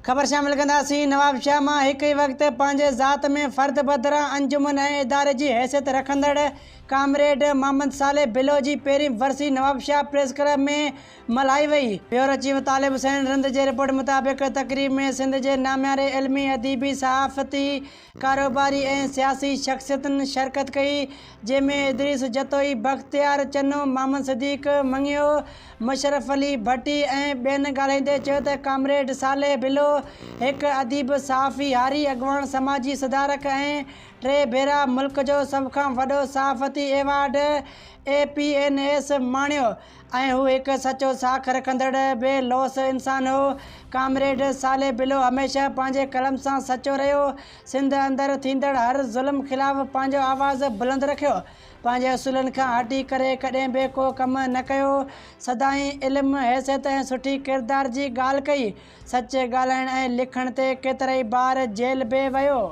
خبر شامل ڪنداسين، نوابشاهه مان هڪ ئي وقت پنهنجي ذات ۾ فرد بدران انجمن ۽ اداري جي حيثيت رکندڙ ڪامريڊ محمد صالح بلو جي پهرين ورسي نوابشاهه پريس ڪلب ۾ ملهائي وئي. بيورو چيف طالب حسين رند جي رپورٽ مطابق تقريب ۾ سنڌ جي نامياري علمي، اديبي، صحافتي، ڪاروباري ۽ سياسي شخصيتن شرڪت ڪئي، جنهن ۾ ادريس جتوئي، بختيار چنو، محمد صديق مڱيو، مشرف علي ڀٽي ۽ ٻين ڳالهائيندي چيو ته ڪامريڊ صالح بلو هڪ اديب، صحافي، هاري اڳواڻ، سماجي سڌارڪ ۽ ٽي ڀيرا ملڪ جو سڀ کان وڏو صحافتي ايوارڊ اي پي اين ايس ماڻيو ۽ هو هڪ سچو ساک رکندڙ بي لوث انسان هو. ڪامريڊ صالح بلو هميشه پنهنجي قلم سان سچو رهيو. سنڌ اندر ٿيندڙ هر ظلم خلاف پنهنجو آواز بلند رکيو. پنهنجي اصولن کان هٽي ڪري ڪڏهن به ڪو ڪم نه ڪيو. سدائين علم، حيثيت ۽ سٺي ڪردار جي ڳالهه ڪئي. سچ ڳالهائڻ ۽ لکڻ تي ڪيترائي بار جيل به ويو.